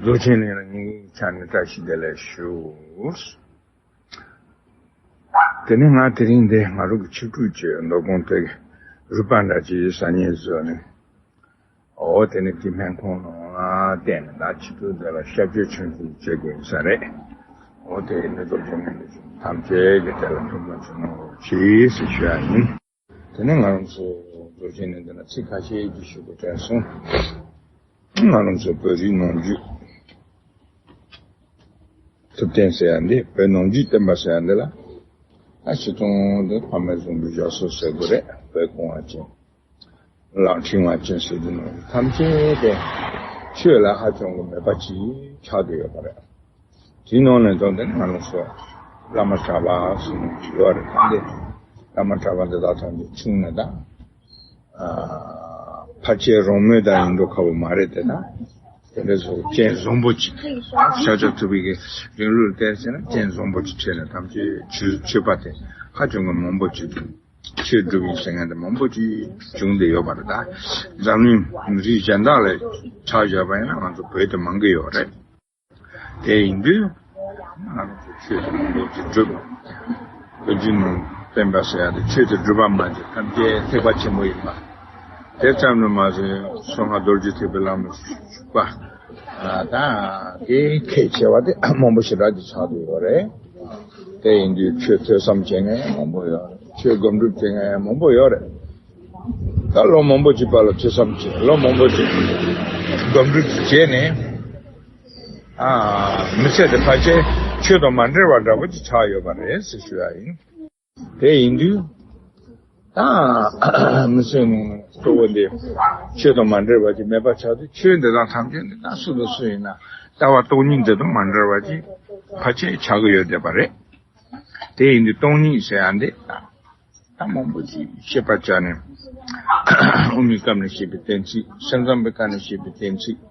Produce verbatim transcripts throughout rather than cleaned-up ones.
རྫོགས་ཆེན་ལས་ལ་ངའི་ཆ་ནས་བཀྲ་ཤིས་བདེ་ལེགས་ཞུ། དེ་ནས་ང་དེ་རིང་འདི་ང་རང་གི་ཆིབས་སྒྲུབ་ཀྱི་མདོ་དགོང་དེ་རུས་པ་འདྲ་ཅིག་ཟ་སྙིང་བཟོས་ནས། འོ་དེ་ནས་དེ་སྨན་ཁང་ནང་ལ་བསྟན་ནས་ད་ཆིབས་སྒྲུབ་འདི་ལ་སྐྱབས་བཅོལ་ཆེན་པོ་བྱེད་དགོས་ཡིན་ས་རེད། འོ་དེ་ནས་རྫོགས་ཆེན་ལས་འདི་ཐམས་ཅད་ཀྱི་དེ་ལ་ཐུགས་སྨོན་ཆེན་མོ་གྱིས་ཟེར་ཞུ་ཡ་ཡིན། དེ་ནས་ང་རང་ཚོ་རྫོགས་ཆེན་ནས་འདི་ན་ཚིག་ཁ་ཤས་ཀྱི་ཞུ་དགོས་དྲན་སོང་། ང་རང་ཚོ་བོད་རིགས་ནང་རྒྱུད་ཐུབ་བསྟན་ཟེར་ཡ་འདི། བོད་ནང་རྒྱུད་བསྟན་པ་ཟེར་ཡ་འདི་ལ། ད་སྤྱིར་བཏང་འདི་ཕ་མེས་བཟང་པོའི་ཞབས་སོར་ཟེར་དགོས་རེད། བོད་སྐུ་དབང་ཅན། ལག་ཕྲེང་བ་ཅན་ཟེར་དུས་ནང་ཐམས་ཅད་དེ་ཆོས་ལ་ཧ་ཅང་གི་མོས་པ་ཅིག་ཆགས་བསྡད་ཡོད་པ་རེད། དེའི་ནང་ནས་ཙང་དེ་ང་རང་ཚོ་བླ་མ་གྲྭ་པ་ཟེར་ནས་ཡོད་རེད། ད་འདི་བླ་མ་གྲྭ་པ་འདི་དག་ཐམས་ཅད་ཆུང་ནས་ད་ཕལ་ཆེར་རང་མོས་དང་ཡིན་འགྲོ་ཁག་པོ་མ་རེད། དེ་ད་དེ་འདྲ་ཚོ་སྤྱན་བཟང་པོ་ཅིག་ཤཱཀྱ་ཐུབ་པའི་གི་རིང་ལུགས་ལ་བལྟས་ཟེར་ན་སྤྱན་བཟང་པོ་ཅིག་ཁྲིད་ནས་ཐམས་ཅད་ཆོས་ཆོས་པ་དེ་ཧ་ཅང་གི་མང་པོ་ཅིག་ཆོས་སྒྲུབ་ཡིན་ཟེར་མཁན་དེ་མང་པོ་ཅིག་བྱུང་བསྡད་ཡོད་པ་རེད། ད་འཛམ་གླིང་མི་རིགས་གཞན་དག་ལ་ཆ་བཞག་པ་ཡིན་ན་ང་ཚོ་བོད་དེ་མང་གི་ཡོད་རེད། དེ་ཡིན་དུས་ང་ཚོ་ཆོས་དེ་མང་པོ་ཅིག་སྒྲུབ། བོད་བརྒྱུད་ནང་བསྟན་པ་ཟེར་ཡ་དེ་ཆོས་དེ་སྒྲུབ་པ་མ་ཟད་ཐམས་ཅད་ཐེག་པ་ཆེན་པོ་ཡིན་པ། དེ་ཙམ་དུ་མ་ཟད་གསང་སྔགས་རྡོ་རྗེ་ཐེག་པའི་བླ་མ་བཞུགས་པ། ད་དེ་ཁས་འཆེ་བ་དེ་མང་པོ་ཞེ་དྲག་ཅིག་ཆགས་བསྡད་ཡོད་རེད། དེ་ཡིན་དུས་ཆོས་ཐོས་བསམ་བྱེད་མཁན་མང་པོ་ཡོད་རེད། ཆོས་སྒོམ་སྒྲུབ་བྱེད་མཁན་མང་པོ་ཡོད་རེད། ད་ལོ་མང་པོ་ཅིག་བར་ལ་ཐོས་བསམ་བྱེད། ལོ་མང་པོ་ཅིག་སྒོམ་སྒྲུབ་ཅིག་བྱས་ནས། ཨ། མི་ཚེ་དེ་ཕལ་ཆེར་ཆོས་དང་མ་འབྲེལ་བ་འདྲ་པོ་ཅིག་ཆགས་ཡོད་པ་རེད་ཟེར་ཞུ་ཡ་ཡིན། དེ་ཡིན་དུས། ད་མི་ཚེ་ནང་གཙོ་བོ་འདི་ཆོས་དང་མ་འབྲེལ་བ་ཅིག་མེད་པ་ཆགས་དུས། ཆོས་འདི་དག་ཐམས་ཅད་འདི་ད་སུ་དང་སུ་ཡིན་ན་ལྟ་བ་སྟོང་ཉིད་འདི་དང་མ་འབྲེལ་བ་ཅིག་ཕལ་ཆེར་ཆགས་ཀྱི་ཡོད་བསྡད་པ་རེད། དེ་ཡིན་དུས་སྟོང་ཉིད་ཟེར་ཡ་འདི་ད་མང་པོ་ཅིག་བཤད་པ་བྱས་ནས། དབུ་མའི་སྐབས་ནས་བཤད་པའི་གཏན་ཚིགས། སེམས་ཙམ་པའི་སྐབས་ནས་བཤད་པའི་གཏན་ཚིགས་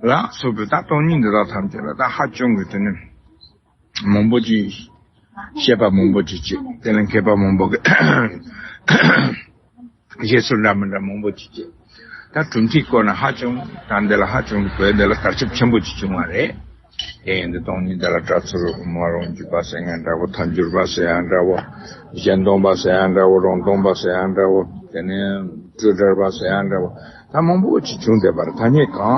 ལ་སོགས་པའི་ད་སྟོང་ཉིད་འདི་དག་ཐམས་ཅད་ལ་ད་ཧ་ཅང་གི་དེ་ནི་མང་པོ་ཅིག་བཤད་པ་མང་པོ་ཅིག་བྱས། དེ་ལ་མཁས་པ་མང་པོ་གི་བཞེད་སྲོལ་འདྲ་མི་འདྲ་མང་པོ་ཅིག་བྱས། ད་གྲུབ་མཐའི་སྐོར་ན་ཧ་ཅང་ད་འདི་ལ་ཧ་ཅང་གི་བོད་འདི་ལ་དར་ཁྱབ་ཆེན་པོ་ཅིག་བྱུང་བ་རེད། དེ་ཡིན་དུས་སྟོང་ཉིད་འདི་ལ་སྒྲ་ཚུལ་མ་རུངས་འཇུག་པ་ཟེར་མཁན་འདྲ་བོ། ཐལ་འགྱུར་བ་ཟེར་ཡ་འདྲ་བོ། གཞན་སྟོང་པ་ཟེར་ཡ་འདྲ་བོ། རང་སྟོང་པ་ཟེར་ཡ་འདྲ་བོ། དེ་ནས་སྤྲོས་བྲལ་བ་ཟེར་ཡ་འདྲ་བོ། ད་མང་པོ་ཅིག་བྱུང་བསྡད་པ་རེད། ཐ་སྙད་གང་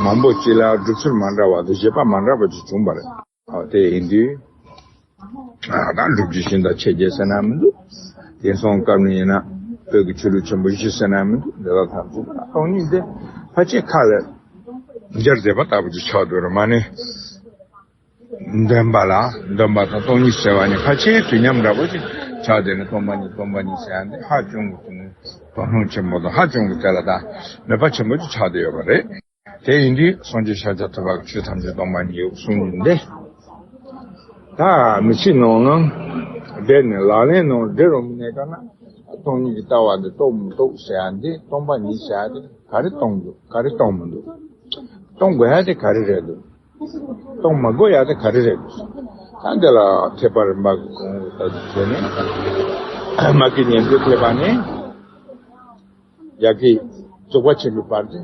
མང་པོ་ཅིག་ལ་སྒྲུབ་ཚུལ་མ་འདྲ་བ་དང་བཞེད་པ་མ་འདྲ་བ་ཅིག་བྱུང་བ་རེད། ཨ། དེ་ཡིན་དུས། ཨ། ད་སྒྲུབ་བརྒྱུད་ཤིང་རྟ་ཆོས་བརྒྱད་ཟེར་ན་མི་འདུག་དེང་སང་སྐབས་ནས་ཡིན་ན་བོད་ཀྱི་ཆོས་ལུགས་ཆེན་པོ་བཞི་ཟེར་ན་མི་འདུག་འདི་དག་ཐམས་ཅད་སྟོང་ཉིད་དེ་ཕལ་ཆེར་ཁ་ལ་སྦྱར་བསྡད་པ་ལྟ་བུ་ཅིག་ཆགས་འདུག་རེད། མ་ནས་འདོན་པ་ལ་འདོན་པ་དང་སྟོང་ཉིད་ཟེར་བ་ནི་ཕལ་ཆེར་དུས་མཉམ་འདྲ་པོ་ཅིག་ཆགས་བསྡད་ནས། སྟོང་པ་ཉིད་སྟོང་པ་ཉིད་ཟེར་ཡ་འདི་ཧ་ཅང་གི་དོ་སྣང་ཆེན་པོ་དང་ཧ་ཅང་གི་དེ་ལ་ད་མོས་པ་ཆེན་པོ་ཅིག་ཆགས་བསྡད་ཡོད་པ་རེད། དེ་ཡིན་དུས་སངས་རྒྱས་ཤཱཀྱ་ཐུབ་པ་གིས་ཆོས་ཐམས་ཅད་སྟོང་པ་ཉིད་གསུངས་ནས་འདི། ད་མི་ཚེ་ནང་ལ་བསྡད་ནས་ལག་ལེན་ནང་འབྲི་རུང་མིན་ནས་ག་ན་སྟོང་ཉིད་ཀྱི་ལྟ་བ་འདི་རྟོགས་མི་རྟོགས་ཟེར་ཡ་འདི། སྟོང་པ་ཉིད་ཟེར་ཡ་འདི་ག་རེ་སྟོང་འདུག་ག་རེ་སྟོང་མི་འདུག་སྟོང་དགོས་ཡ་དེ་ག་རེ་རེད་འདུག་སྟོང་མ་དགོས་ཡ་དེ་ག་རེ་རེད་འདུག་ད་འདི་ལ་ཐེག་པ་རིམ་པ་གི་གོང་དུ་ལྟ་རྒྱུ་བྱས་ནས། མ་གི་ཉན་ཐོས་ཐེག་པ་ནས། ཡ་གི་རྫོགས་པ་ཆེན་པོའི་བར་དུ་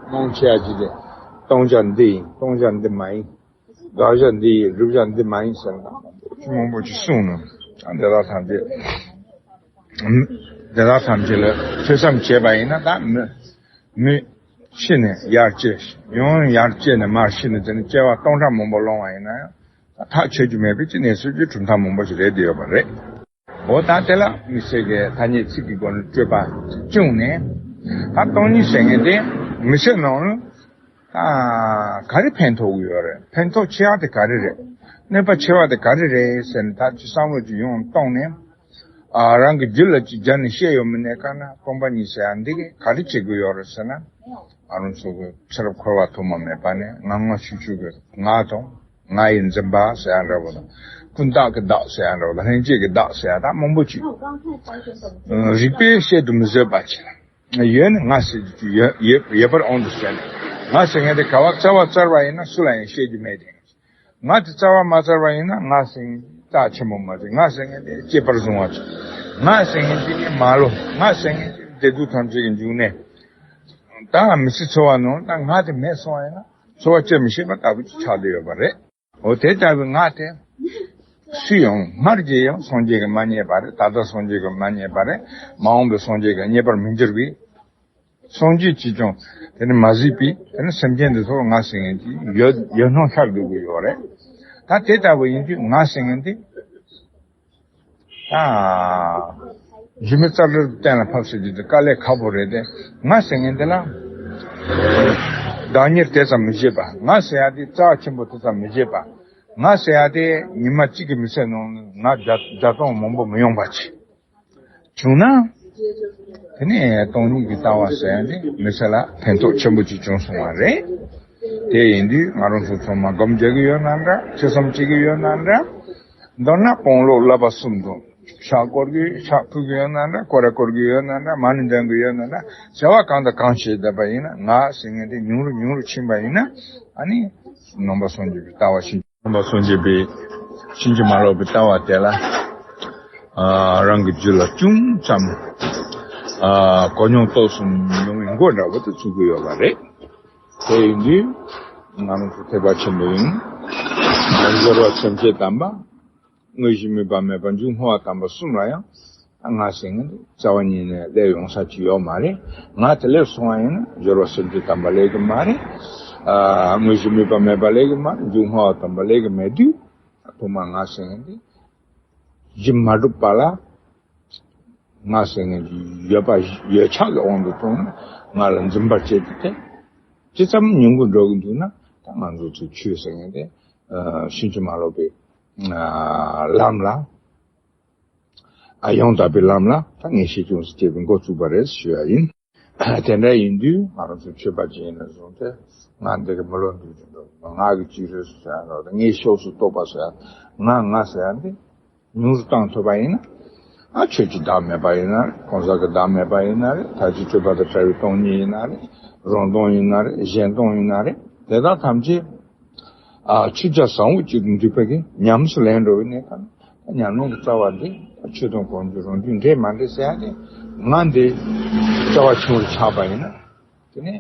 རྨོངས་ཆེ་ཡ་ཅིག་དེ། སྟོང་བྱ་འདི་ཡིན། སྟོང་བྱ་འདི་མ་ཡིན། དགག་བྱ་འདི་ཡིན། སྒྲུབ་བྱ་འདི་མ་ཡིན་ཟེར་ན། ཆུ་མང་པོ་ཅིག་གསུངས་ནས། ད་འདི་དག་ཐམས་ཅད། འདི་དག་ཐམས་ཅད་ལ་ཐོས་བསམ་བྱས་པ་ཡིན་ན། ད་མི་མི་ཤི་ནས་ཡར་སྐྱེ། ཡང་ཡར་སྐྱེ་ནས་མར་ཤི་ནས། དེ་ནས་སྐྱེ་བ་སྟོང་ཕྲག་མང་པོ་སློང་བ་ཡིན་ན་ཡང་། ད་ཐག་ཆོད་རྒྱུ་མེད་པའི་ཅི་གནས་ཚུལ་གྱི་གྲུབ་མཐའ་མང་པོ་ཞིག་རེད་བསྡད་ཡོད་པ་རེད། འོ་ད་དེ་ལ་མི་ཚེ་གི་ཐ་སྙད་ཚིག་གི་སྒོ་ནས་སྤྲོས་པ་བཅུག་ནས། ད་སྟོང་ཉིད་ཟེར་མཁན་དེ་མི་ཚེ་ནང་ལ་ད་ག་རེ་ཕན་ཐོགས་ཀྱི་ཡོད་རེད། ཕན་ཐོགས་ཆེ་བ་དེ་ག་རེ་རེད། གནོད་པ་ཆེ་བ་དེ་ག་རེ་རེད་ཟེར་ནས་ད་ཅིག་བསམ་བློ་ཅིག་ཡོང་གཏོང་ནས། ཨ། རང་གི་རྒྱུད་ལ་ཅིག་སྦྱར་ནས་བཤད་ཡོད་མིན་ནས་ག་ན། སྟོང་པ་ཉིད་ཟེར་ཡ་འདི་གིས་ག་རེ་བྱེད་དགོས་ཡོད་རེད་ཟེར་ན། ང་རང་ཚོ་གི་ཚེ་རབས་འཁོར་བ་ཐོག་མ་མེད་པ་ནས་ང་ང་ཤུགས་ཤུགས་ཀྱི་ང་དང་། ང་ཡི་འཛིན་པ་ཟེར་ཡ་འདྲ་བོ་དང་། ཀུན་བརྟགས་ཀྱི་བདག་ཟེར་ཡ་འདྲ་བོ་དང་། ལྷན་སྐྱེས་ཀྱི་བདག་ཟེར་ཡ་ད་མང་པོ་ཅིག་ཨ། རིགས་པས་བཤད་དུ་མི་བཟོད་པ་ཅིག་ཡོད་ནི། ང་ཟེར་རྒྱུ་ཡོད་ཡོད་ཡོད་པར་དབང་དུ་བྱས་ནས། ང་ཟེར་མཁན་དེ་ག་བ་རྩ་བ་བཙལ་བ་ཡིན་ན་སུ་ལ་ཡང་བཤད་རྒྱུ་མེད་དེ། ང་དེ་རྩ་བ་མ་བཙལ་བ་ཡིན་ན། ང་ཟེར་མཁན་རྩ་ཆེན་པོ་མ་རེད། ང་ཟེར་མཁན་དེ་གཅེས་པར་བཟུང་བ་ཅིག་ང་ཟེར་མཁན་དེ་མ་ལོ། ང་ཟེར་མཁན་དེ་བདེ་སྡུག་ཐམས་ཅད་ཀྱི་འབྱུང་གནས། ད་མི་ཚེ་འཚོ་བ་ནང་ད་ང་དེ་མེད་སོང་བ་ཡིན་ན་འཚོ་བ་སྐྱེལ་མི་ཤེས་པ་ལྟ་བུ་ཅིག་ཆགས་བསྡད་ཡོད་པ་རེད། འོ་དེ་ལྟ་བུའི་ང་དེ་སུས་ཡང་སྔར་གྱིས་ཡང་སངས་རྒྱས་ཀྱིས་མ་རྙེད་པ་རེད། ད་ལྟ་སངས་རྒྱས་ཀྱིས་མ་རྙེད་པ་རེད། མ་འོངས་པའི་སངས་རྒྱས་ཀྱིས་རྙེད་པར་མི་འགྱུར་བའི་སངས་རྒྱས་ཀྱིས་ཀྱང་དེ་ནི་མ་གཟིགས་པའི་དེ་ནི་སེམས་ཅན་འདི་ཚོར་ང་ཟེར་མཁན་དེ་ཡོད་ཡོད་སྣང་ཤར་དགོས་ཀྱི་ཡོད་རེད། ད་དེ་ལྟ་བུ་ཡིན་དུས་ང་ཟེར་མཁན་དེ། ད་རྒྱུ་མེད་རྩ་བྲལ་གཏན་ལ་ཕབ་ཟེར་རྒྱུ་དེ་དཀའ་ལས་ཁག་པོ་རེད་དེ། ང་ཟེར་མཁན་དེ་ལ་བདག་གཉེར་དེ་ཙམ་མི་བྱེད་པ། ང་ཟེར་ཡ་དེ་རྩ་བ་ཆེན་པོ་དེ་ཙམ་མི་བྱེད་པ། ང་ཟེར་ཡ་དེ་ཉི་མ་གཅིག་གི་མི་ཚེ་ནང་ང་བརྒྱ་བརྒྱ་སྟོང་མང་པོ་མི་ཡོང་པ་བྱེད། བྱུང་ན། དེ་ནས་སྟོང་ཉིད་ཀྱི་ལྟ་བ་ཟེར་ཡ་དེ་མི་ཚེ་ལ་ཕན་ཐོགས་ཆེན་པོ་ཅིག་བྱུང་སོང་བ་རེད། དེ་ཡིན་དུས་ང་རང་ཚོ་ཚང་མ་སྒོམ་རྒྱག་གི་ཡོད་ན་འདྲ། ཐོས་བསམ་བྱེད་ཀྱི་ཡོད་ན་འདྲ། མདོར་ན་དཔོན་སློབ་བསླབ་པ་གསུམ་དང་ཕྱག་སྐོར་གྱི་ཕྱག་ཕུལ་གྱི་ཡོད་ན་འདྲ། སྐོར་ར་སྐོར་གྱི་ཡོད་ན་འདྲ། མ་ཎི་འདོན་གྱི་ཡོད་ན་འདྲ། བྱ་བ་གང་དང་གང་བྱེད་བསྡད་པ་ཡིན་ན་ང་ཟེར་མཁན་དེ་ཉུང་རུ་ཉུང་རུ་ཕྱིན་པ་ཡིན་ན། ཨ་ནི་ནང་པ་སངས་རྒྱས་པའི་ལྟ་བ་ཕྱིན། ནང་པ་སངས་རྒྱས་པའི་ཕྱིན་ཅི་མ་ལོག་པའི་ལྟ་བ་དེ་ལ་ཨ་རང་གི་རྒྱུད་ལ་ཅུང་ཙམ་ཨ་གོ་མྱོང་རྟོགས་སོང་མྱོང་བའི་མགོ་འདྲ་བོ་དེ་ཚུགས་ཀྱི་ཡོད་པ་རེད། དེ་ཡིན་དུས་ང་རང་ཚོ་ཐེག་པ་ཆེན་པོ་ཡིན། སྦྱོར་བ་སེམས་བསྐྱེད་དམ་པ། དངོས་གཞི་དམིགས་པ་མེད་པ། མཇུག་བསྔོ་བ་དམ་པ་གསུམ་ལ་ཡང་ང་ཟེར་མཁན་དེ་རྩ་བ་ཉིད་ནས་སླེབས་ཡོང་ས་ཅིག་ཡོད་མ་རེད། ང་དེ་སླེབས་སོང་བ་ཡིན་ན་སྦྱོར་བ་སེམས་བསྐྱེད་དམ་པ་སླེབས་ཀྱི་མ་རེད། ཨ་དངོས་གཞི་དམིགས་པ་མེད་པ་སླེབས་ཀྱི་མ་རེད། མཇུག་བསྔོ་བ་དམ་པ་སླེབས་ཀྱི་མེད་དུས། ཐོག་མར་ང་ཟེར་མཁན་དེ་རྒྱུ་མ་གྲུབ་པ་ལ་ང་ཟེར་མཁན་དེ་ཡོད་པ་ཡོད་ཆགས་ཀྱི་དབང་དུ་བཏང་ནས་ང་ལ་འཛིན་པར་བྱེད་དེ། དེ་ཅི་ཙམ་ཉུང་གུ་འགྲོ་གི་འདུག་ན། ད་ང་ཚོ་ཚོའི་ཆོས་ཟེར་མཁན་དེ་ཕྱིན་ཅི་མ་ལོག་པའི་ལམ་ལ། ཨ་ཡང་དག་པའི་ལམ་ལ་ད་ངེས་ཤེས་ཅུང་ཟད་སྐྱེས་པའི་འགོ་བཙུགས་པ་རེད་ཞུ་ཡ་ཡིན། དེ་འདྲ་ཡིན་དུས་ང་རང་ཚོ་ཆོས་པ་ཅིག་ཡིན་ནས་བཟུང་སྟེ། ང་འདི་གི་མི་ལོ་འདི་ཅིག་འགྲོ། ང་གི་ཅི་རེད་ཟེར་ཡ་འགྲོ། ངའི་ཕྱོགས་སུ་གཏོགས་པ་ཟེར་ཡ། ང་ང་ཟེར་ཡ་འདི་ཉུང་རུ་བཏང་ཐུབ་པ་ཡིན་ན། ཨ་ཆོས་ཀྱི་བདག་མེད་པ་ཡིན་ན་རེད། གང་ཟག་གི་བདག་མེད་པ་ཡིན་ན་རེད། མཐའ་བཞི་སྤྲོས་པ་དང་བྲལ་བའི་སྟོང་ཉིད་ཡིན་ན་རེད། རང་སྟོང་ཡིན་ན་རེད། གཞན་སྟོང་ཡིན་ན་རེད། དེ་དག་ཐམས་ཅད། ཨ་ཆོས་རྒྱལ་བཟང་པོ་གཅིག་ཏུ་འདུས་པ་གིས་ཉམས་སུ་ལེན་འགྲོ་བའི་གནས་སྐབས་ལ། ཉམས་ལེན་གྱི་རྩ་བ་འདི་ཆོས་དང་གང་བྱུང་རང་རྒྱུད་འདྲེས་མ་འདྲེས་ཟེར་ཡ་དེ། ང་འདི་རྩ་བ་ཆུང་རུ་ཆགས་པ་ཡིན་ན། དེ་ནས་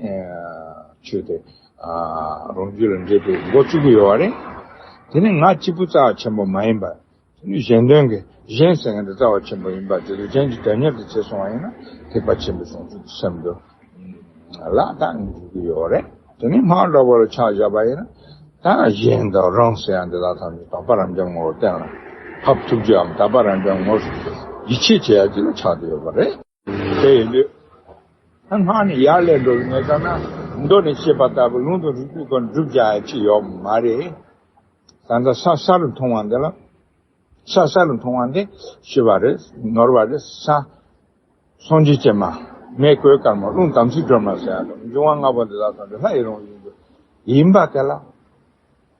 ཆོས་དེ་རང་རྒྱུད་ལ་འདྲེས་པའི་འགོ་བཙུགས་ཀྱི་ཡོད་པ་རེད། དེ་ནས་ང་གཅིག་པུ་རྩ་བ་ཆེན་པོ་མ་ཡིན་པ། དེ་ནས་གཞན་དོན་གྱི་གཞན་ཟེར་མཁན་དེ་རྩ་བ་ཆེན་པོ་ཡིན་པ་དེ་ཚོ་གཞན་གྱི་དོན་གཉེར་དུ་བྱས་སོང་བ་ཡིན་ན། ཐེག་པ་ཆེན་པོའི་བྱང་ཆུབ་ཀྱི་སེམས་དེ་ལ་ད་འཇུག་གི་ཡོད་རེད། དེ་ནས་སྔགས་འདྲ་བོ་ལ་ཆ་བཞག་པ་ཡིན་ན། ད་གཞན་དང་རང་ཟེར་ཡ་འདི་དག་ཐམས་ཅད་དག་པ་རང་རྐྱང་ངོ་བོར་གཏན་ལ་ཕབ་ཐུབ་རྒྱུའམ། དག་པ་རང་རྐྱང་ངོ་བོར་ཡིད་ཆེས་བྱེད་ཡ་ཅིག་ལ་ཆགས་བསྡད་ཡོད་པ་རེད། དེ་ཡིན་དུས་ད་སྔགས་ནས་ཡར་ལས་འགྲོ་བའི་གནས་སྐབས་ན། མདོ་ནས་བཤད་པ་ལྟ་བུ་ལུང་དང་རིགས་པའི་སྒོ་ནས་སྒྲུབ་བྱ་ཡ་ཅིག་ཡོད་མ་རེད། ད་ལྟ་ས་ས་རུ་མཐོང་བ་འདི་ལ། ས་ས་རུ་མཐོང་བ་འདི་ཤི་བ་རེད། ནོར་བ་རེད། ས་སངས་རྒྱས་སྤྱན་མ། མེ་གོས་དཀར་མོ། རླུང་དམ་ཚིག་སྒྲོལ་མ་ཟེར་ཡ་དང་། འབྱུང་བ་ལྔ་པོ་འདི་དག་ཐམས་ཅད་ལྷ་ཡི་རང་བཞིན་དུ་ཡིན་པ་དེ་ལ།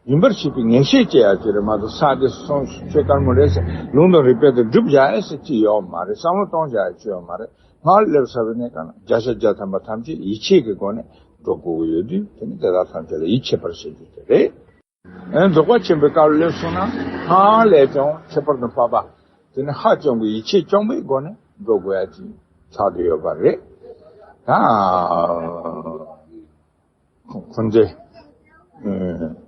ཡིན་པར་ཤེས་པའི་ངེས་ཤེས་སྐྱེ་ཡ་ཅིག་རེད་མ་གཏོགས། ས་དེ་སངས་རྒྱས་དཀར་མོ་རེད་ཟེར། ལུང་དང་རིགས་པའི་དེ་སྒྲུབ་བྱ་ཡ་ཟེར་ཅིག་ཡོད་མ་རེད། བསམ་བློ་གཏོང་བྱ་ཡ་ཅིག་ཡོད་མ་རེད། སྔགས་སླེབས་ཚར་བའི་གནས་སྐབས་ན་བརྒྱ་ཆ་བརྒྱ་ཐམ་པ་ཐམས་ཅད་ཡིད་ཆེས་ཀྱི་སྒོ་ནས་འགྲོ་དགོས་ཀྱི་ཡོད་དུས། དེ་ནི་དེ་དག་ཐམས་ཅད་ལ་ཡིད་ཆེས་པར་བྱེད་རྒྱུ་དེ་རེད། ཨེ་རྫོགས་པ་ཆེན་པོའི་སྐབས་ལ་སླེབས་སོང་ན། སྔགས་ལས་ཀྱང་ཁྱད་པར་དུ་འཕགས་པ། དེ་ནི་ཧ་ཅང་གི་ཡིད་ཆེས་བཅངས་པའི་སྒོ་ནས་འགྲོ་དགོས་ཡ་ཅིག་ཆགས་བསྡད་ཡོད་པ་རེད། ད་ཁོ་ཚོས་ཨེ་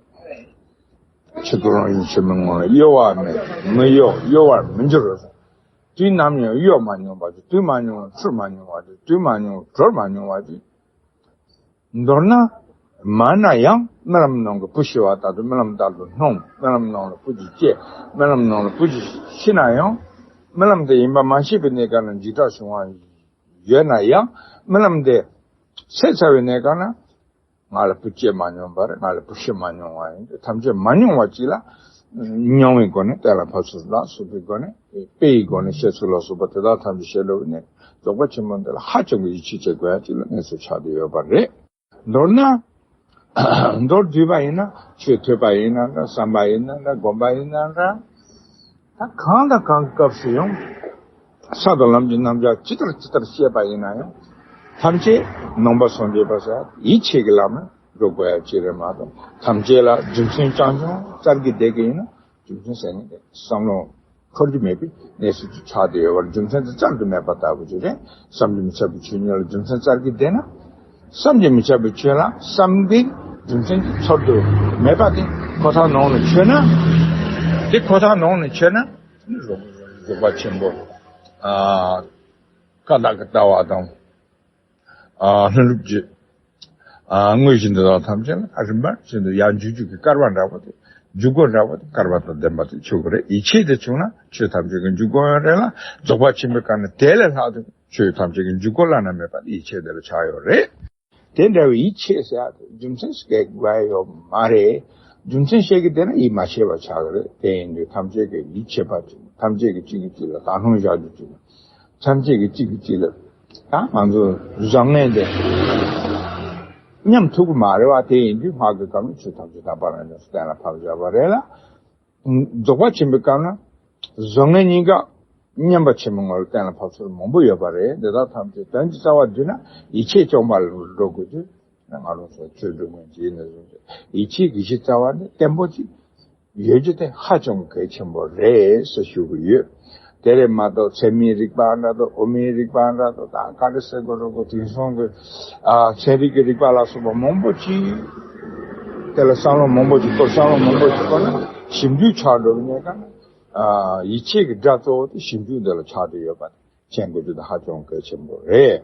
ཆོས་སྐུ་རང་བཞིན་ཆེན་པོའི་ངང་ལ་གཡོ་བ་མེད། མི་གཡོ། གཡོ་བར་མི་འགྱུར་རོ། དུས་ནམ་ཡང་གཡོ་མ་མྱོང་བ་ཅིག། དུས་མ་མྱོང་བ་འཁྲུལ་མ་མྱོང་བ་ཅིག། དུས་མ་མྱོང་བ་གྲོལ་མ་མྱོང་བ་ཅིག། མདོར་ན། མ་ན་ཡང་རྨི་ལམ་ནང་གི་བུ་ཤི་བ་ལྟར་དུ་རྨི་ལམ་ལྟར་དུ་སྣང་། རྨི་ལམ་ནང་ལ་བུ་ཅིག་སྐྱེ། རྨི་ལམ་ནང་ལ་བུ་ཅིག་ཤི་ན་ཡང་། རྨི་ལམ་དེ་ཡིན་པ་མ་ཤེས་པའི་གནས་སྐབས་ན་འཇིགས་སྐྲག་བྱུང་བ་ཡོད་ན་ཡང་། རྨི་ལམ་དེ་ཟད་ཚར་བའི་གནས་སྐབས་ན། ང་ལ་བུ་སྐྱེས་མ་མྱོང་བ་རེད། ང་ལ་བུ་ཤི་མ་མྱོང་བ་ཡིན། ཐམས་ཅད་མ་མྱོང་བ་ཅིག་ལ། མྱོང་བའི་སྒོ་ནས་གཏན་ལ་ཕབ་ཚུལ་ལ་སོགས་པའི་སྒོ་ནས། དཔེ་ཡི་སྒོ་ནས་བཤད་ཚུལ་ལ་སོགས་པ་དེ་དག་ཐམས་ཅད་བཤད་འགྲོ་བའི་གནས། རྫོགས་པ་ཆེན་པོ་འདི་ལ་ཧ་ཅང་གི་ཡིད་ཆེས་བྱེད་དགོས་ཡ་ཅིག་ལ་གནས་ཚུལ་ཆགས་བསྡད་ཡོད་པ་རེད། མདོར་ན། མདོར་བསྡུས་པ་ཡིན་ན། ཆོས་ཐོས་པ་ཡིན་ན་འདྲ། བསམ་པ་ཡིན་ན་འདྲ། སྒོམ་པ་ཡིན་ན་འདྲ། ད་གང་དང་གང་གི་སྐབས་སུ་ཡང་། ས་དང་ལམ་གྱི་རྣམ་གཞག་ཇི་ལྟར་ཇི་ལྟར་བཤད་པ་ཡིན་ན་ཡང་། ཐམས་ཅད་ནང་པ་སངས་རྒྱས་པ་ཟེར་ཡིད་ཆེས་ཀྱི་ལམ་ལ་འགྲོ་དགོས་ཡ་ཅིག་རེད་མ་གཏོགས། ཐམས་ཅད་ལ་རྒྱུ་མཚན་རྐྱང་རྐྱང་བཙལ་གྱི་བསྡད་ཀྱི་ཡིན་ན། རྒྱུ་མཚན་ཟེར་མཁན་དེ་བསམ་བློ་འཁོར་རྒྱུ་མེད་པའི་གནས་ཚུལ་ཅིག་ཆགས་བསྡད་ཡོད་པར། རྒྱུ་མཚན་དེ་བཙལ་དུ་མེད་པ་ལྟ་བུ་ཅིག་རེད། བསམ་གྱིས་མི་ཁྱབ་པའི་ཆོས་ཉིད་ལ་རྒྱུ་མཚན་བཙལ་གྱི་བསྡད་ན། བསམ་གྱིས་མི་ཁྱབ་པའི་ཆོས་ལ་བསམ་གྱིས་རྒྱུ་མཚན་གྱི་ཚོར་དུ་མེད་པ་དེ་ཁོ་ཐག་ནང་ནས་ཆོད་ན། དེ་ཁོ་ཐག་ནང་ནས་ཆོད་ན། རྫོགས་པ་ཆེན་པོ། ཨ། ཀ་དག་གི་ལྟ་བ་དང་། ཨ། ལྷུན་གྲུབ་ཀྱི། ཨ། དངོས་གཞི་འདི་དག་ཐམས་ཅད་ལ་རིམ་པ་བཞིན་དུ་ཡར་འཇུག་རྒྱུ་གི་སྐར་མ་འདྲ་པོ་དེ། འཇུག་སྒོ་འདྲ་པོ་དེ་སྐར་མ་དང་ལྡན་པ་དེ་ཆགས་ཀྱི་རེད། ཡིད་ཆེས་དེ་བྱུང་ན་ཆོས་ཐམས་ཅད་ཀྱི་འཇུག་སྒོ་ཡང་རེད་ལ། རྫོགས་པ་ཆེན་པོའི་སྐབས་ན་དེ་ལས་ལྷག་ཏུ་ཆོས་ཐམས་ཅད་ཀྱི་འཇུག་སྒོ་བླ་ན་མེད་པ་དེ་ཡིད་ཆེས་དེ་ལ་ཆགས་ཡོད་རེད། དེ་འདྲ་བའི་ཡིད་ཆེས་ཟེར་ཡ་དེ་རྒྱུ་མཚན་ཞིག་དགོས་ཡོད་མ་རེད། རྒྱུ་མཚན་ཤེས་ཀྱི་བསྡད་ན་ཡིད་མ་ཆེས་པ་ཆགས་ཀྱི་རེད། དེ་ཡིན་དུས་ཐམས་ཅད་ཀྱི་ཡིད་ཆེས་པ་བྱེད། ཐམས་ཅད་ཀྱི་གཅིག་གིས་གཅིག་ལ་དག་སྣང་བཞག་རྒྱུ་བྱེད། ཐམས་ཅད་ཀྱི་གཅིག་གིས་གཅིག་ལ་ད་ང་ཚོ་བཟང་ངན་དེ་མཉམ་ཐུག་གི་མ་རེད་བ། དེ་ཡིན་དུས་སྔགས་ཀྱི་སྐབས་ནས་ཆོས་ཐམས་ཅད་དག་པ་རང་བཞིན་གཏན་ལ་ཕབ་བཞག་པ་རེད་ལ། རྫོགས་པ་ཆེན་པོའི་སྐབས་ན་བཟང་ངན་གཉིས་ཀ་མཉམ་པ་ཆེན་པོའི་ངང་ལ་གཏན་ལ་ཕབ་ཚུལ་མང་པོ་ཡོད་པ་རེད། འདི་དག་ཐམས་ཅད་དོན་གྱི་རྩ་བ་བསྡུས་ན་ཡིད་ཆེས་སྐྱོང་བ་ལ་འགྲོ་དགོས་དུས། ང་རང་ཚོ་ཆོས་སྒྲུབ་མཁན་ཅིག་ཡིན་ན་བཟུང་སྟེ་ཡིད་ཆེས་ཀྱི་གཞི་རྩ་བ་ནི་བརྟན་པོ་ཅིག་ཡོད་རྒྱུ་དེ་ཧ་ཅང་གལ་ཆེན་པོ་རེད་ཟེར་ཞུ་གི་ཡོད། དེ་རེད་མ་གཏོགས་ཚད་མའི་རིགས་པ་འདྲ་དང་དབུ་མའི་རིགས་པ་འདྲ་དང་ད་ག་རེ་ཟེར་དགོས་རེད་གོ། དེང་སང་གི་ཨ་ཚན་རིག་གི་རིགས་པ་ལ་སོགས་པ་མང་པོ་ཅིག་དེ་ལ་བསམ་བློ་མང་པོ་ཅིག་སྐོར་བསམ་བློ་མང་པོ་ཅིག་སྐོར་ན་ཞིབ་འཇུག་ཆགས་འགྲོ་གི་གནས་སྐབས་ན། ཨ་ཡིད་ཆེས་ཀྱི་སྒྲ་གཙོ་བོ་དེ་ཞིབ་འཇུག་འདི་ལ་ཆགས་བསྡད་ཡོད་པ་དེ་མཁྱེན་དགོས་རྒྱུ་དེ་ཧ་ཅང་གལ་ཆེན་པོ་རེད།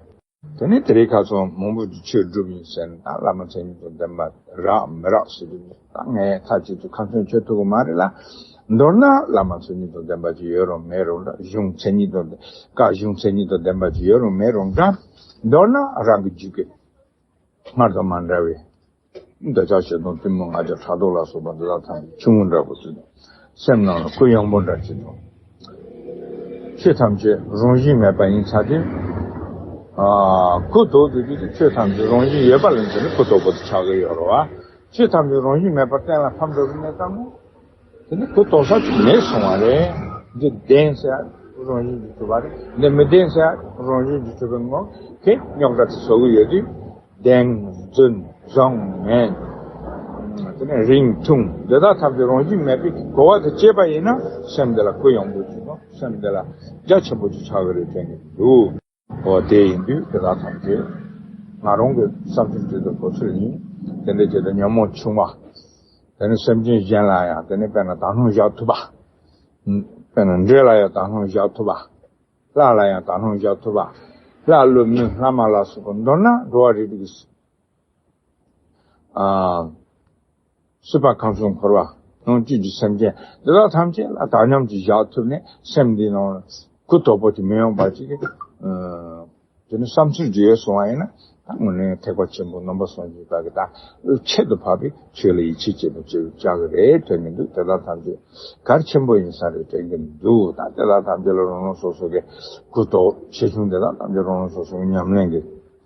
དེ་ནས་དེ་རིང་ཁ་སང་མང་པོ་ཅིག་ཆོས་སྒྲུབ་ཡིན་ཟེར་ན་ད་བླ་མ་མཚན་ཉིད་དང་ལྡན་པ་རག་མི་རག་ཟེར་དུས་ད་ངས་མཐའ་གཅིག་ཏུ་ཁ་ཚོན་གཅོད་ཐུབ་ཀྱི་མ་རེད་ལ། མདོར་ན་བླ་མ་མཚན་ཉིད་དང་ལྡན་པ་ཅིག་ཡོད་རུང་མེད་རུང་འདྲ། གཞུང་མཚན་ཉིད་དང་བཀའ་གཞུང་མཚན་ཉིད་དང་ལྡན་པ་ཅིག་ཡོད་རུང་མེད་རུང་འདྲ། མདོར་ན་རང་གི་རྒྱུད་ཀྱི་སྔར་དང་མ་འདྲ་བའི་འདོད་ཆགས་ཞེ་སྡང་གཏི་མུག་ང་རྒྱལ་ཕྲག་དོག་ལ་སོགས་པ་འདི་དག་ཐམས་ཅད་ཆུང་ངུ་འདྲ་པོ་ཅིག་དང་། སེམས་ནང་ལ་གུ་ཡངས་པོ་འདྲ་ཅིག་དང་། ཆོས་ཐམས་ཅད་རང་བཞིན་མེད་པ་ཡིན་ཚར་དུས། ཨ་གུ་དོག་དུས་དུས་ཆོས་ཐམས་ཅད་རང་བཞིན་ཡོད་པ་ལ་འཛིན་ན་གུ་དོག་པོ་དེ་ཆགས་ཀྱི་ཡོད་རེད་བ། ཆོས་ཐམས་ཅད་རང་བཞིན་མེད་པར་གཏན་ལ་ཕབ་འགྲོ་གི་གནས་སྐབས་ནས། དེ་ནི་གུ་དོག་ས་ཅིག་མེད་སོང་བ་རེད། འདི་བདེན་ཟེར་ཡ་རང་བཞིན་གྱིས་གྲུབ་པ་རེད། འདི་མི་བདེན་ཟེར་ཡ་རང་བཞིན་གྱིས་གྲུབ་པའི་ངོ་། དེ་རྙོག་དྲ་དེ་བཟོ་གི་ཡོད་དུས། བདེན་རྫུན་བཟང་ངན། དེ་ནས་རིང་ཐུང་འདི་དག་ཐམས་ཅད་རང་བཞིན་མེད་པའི་གོ་བ་དེ་སྐྱེས་པ་ཡིན་ན་སེམས་འདི་ལ་གུ་ཡངས་པོ་ཅིག་དང་སེམས་འདི་ལ་རྒྱ་ཆེན་པོ་ཅིག་ཆགས་ཀྱི་རེད་དྲན་གྱི་འདུག་འོ་དེ་ཡིན་དུས་དེ་དག་ཐམས་ཅད་ང་རང་གི་བསམ་ཚུལ་བྲིས་དུས་གོ་ཚུལ་ཡིན། དེ་འདྲའི་ཆེད་དུ་ཉོན་མོངས་ཆུང་བ། དེ་ནི་སེམས་ཅན་གཞན་ལ་ཡང་དེ་ནི་དཔེར་ན་དག་སྣང་བཞག་ཐུབ་པ། དཔེར་ན་འདྲེ་ལ་ཡང་དག་སྣང་བཞག་ཐུབ་པ། ལྷ་ལ་ཡང་དག་སྣང་བཞག་ཐུབ་པ། ལྷ་ཀླུ་མི་ལྷ་མ་ལ་སོགས་པ། མདོར་ན་འགྲོ་བ་རིགས་དྲུག་གི། ཨ། སྲིད་པ་ཁམས་གསུམ་འཁོར་བ་ནང་བཅུད་ཀྱི་སེམས་ཅན་འདི་དག་ཐམས་ཅད་ལ་དག་སྣང་ཅིག་བཞག་ཐུབ་ནས་སེམས་འདི་ནང་ལ་གུ་དོག་པོ་ཅིག་མི་ཡོང་བ་ཅིག་གི། ཨ། དེ་ནི་བསམ་ཚུལ་ཅིག་ཡོད་སོང་བ་ཡིན་ན་ད་དངོས་གནས་ཐེག་པ་ཆེན་པོ་ནང་པ་སངས་རྒྱས་པ་གི་ད་ཁྱད་དུ་འཕགས་པའི་ཆོས་ལ་ཡིད་ཆེས་བྱེད་པ་བྱེད་བྱ་གི་རེད་དྲན་གྱི་འདུག་དེ་དག་ཐམས་ཅད་གལ་ཆེན་པོ་ཡིན་ས་རེད་དྲན་གྱི་འདུག་ད་དེ་དག་ཐམས་ཅད་ལ་རང་རང་སོ་སོ་གི་གུ་དོག་ཆེ་ཆུང་དེ་དག་ཐམས་ཅད་རང་རང་སོ་སོ་གི་ཉམས་ལེན་གྱི་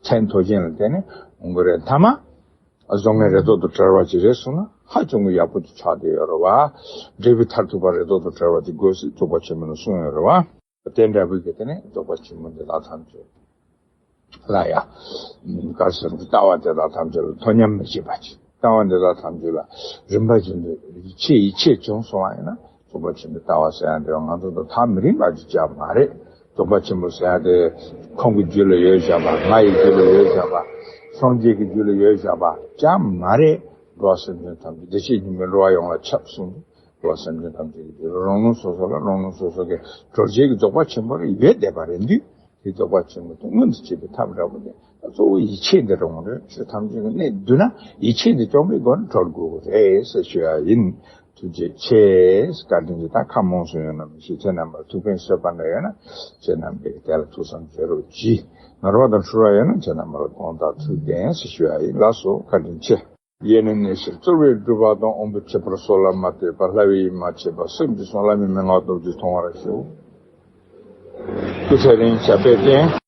ཚད་མཐོ་ཞན་ལ་བརྟེན་ནས་འོང་གི་རེད། མཐའ་མ་བཟང་ངན་རེ་དོགས་དང་བྲལ་བ་ཅིག་རེད་སོང་ན་ཧ་ཅང་གི་ཡག་པོ་ཅིག་ཆགས་བསྡད་ཡོད་རེད་བ། འབྲས་བུ་མཐར་ཐུག་པ་རེ་དོགས་དང་བྲལ་བ་ཅིག་དགོས་ཟེར་རྫོགས་པ་ཆེན་པོ་ནས་གསུངས་ཡོད་རེད་བ། དེ་འདྲ་བོའི་གི་དེ་ནས་རྫོགས་པ་ཆེན་པོ་འདི་དག་ཐམས་ཅད་ལ་ཡ། ག་རེ་ཟེར་ན་ལྟ་བ་དེ་དག་ཐམས་ཅད་ལ་དོ་མཉམ་མི་བྱེད་པ་ཅིག་ལྟ་བ་འདི་དག་ཐམས་ཅད་ལ་རིམ་པ་བཞིན་དུ་ཡིད་ཆེས་ཡིད་ཆེས་བྱུང་སོང་བ་ཡིན་ན་རྫོགས་པ་ཆེན་པོའི་ལྟ་བ་ཟེར་ཡ་འདི་ང་ཚོ་དང་ཐག་མི་རིང་བ་ཅིག་ཀྱང་མ་རེད། རྫོགས་པ་ཆེན་པོ་ཟེར་ཡ་དེ་ཁོང་གི་རྒྱུད་ལ་ཡོད་བཞག་པ། ང་ཡི་རྒྱུད་ལ་ཡོད་བཞག་པ། སངས་རྒྱས་ཀྱི་རྒྱུད་ལ་ཡོད་བཞག་པ་ཀྱང་མ་རེད། འགྲོ་བ་སེམས་ཅན་ཐམས་ཅད་བདེ་གཤེགས་སྙིང་པོའི་འགྲོ་བ་ཡོངས་ལ་ཁྱབ་གསུངས་ཏེ། འགྲོ་བ་སེམས་ཅན་ཐམས་ཅད་ཀྱི་རྒྱུད་ལ་རང་རང་སོ་སོ་ལ་རང་རང་སོ་སོ་གི་གྲོལ་བྱེད་ཀྱི་རྫོགས་པ་ཆེན་པོ་རེ་ཡོད་བསྡད་པ་རེད་འདུག་དེ་རྫོགས་པ་ཆེན་པོ་དེ་མངོན་དུ་བྱེད་པའི་ཐབས་འདྲ་པོ་དེ་གཙོ་བོ་ཡིད་ཆེས་འདི་རང་རེད། ཆོས་ཐམས་ཅད་ཀྱི་གནད་བསྡུས་ན་ཡིད་ཆེས་འདི་སྐྱོང་བའི་སྒོ་ནས་གྲོལ་དགོས་ཀྱི་རེད་ཟེར་ཞུ་ཡ་ཡིན། ཐུགས་རྗེ་ཆེ། བཀའ་དྲིན་ཆེ། ད་ཁ་མང་སོང་ཡོད་ན་མི་ཤེས། ཁྱེད་རྣམ་པར་ཐུགས་ཕན་གསོས་པ་འདྲ་ཡོད་ན་ཁྱེད་རྣམ་པས་དེ་ལ་ཐུགས་བསམ་བཞེས་རོགས་གྱིས། ནོར་བ་དང་འཁྲུལ་བ་ཡོད་ན་ཁྱེད་རྣམ་པར་དགོངས་དག་ཐུགས་བདེན་ཟེར་ཞུ་ཡ་ཡིན། ལགས་སོ། བཀའ་དྲིན་ཆེ། ཡེ་ནས་ནད་གཞིར་གཙོ་བོས་སྒྲུབ་པ་དང་། དབང་པོ་ཁྱད་པར་སོགས་ལ་མ་ལྟོས་པར། སླ་བའི་ཡིད་མ་ཆེས་པར། སེམས་ཀྱིས་བསྲུངས་བླ་མའི་མན་ངག་སྟོབས་ཀྱིས་མཐོང་བར་ཤོག་སྐུ་ཚེ་རིང་། ཞབས་པད་བརྟན།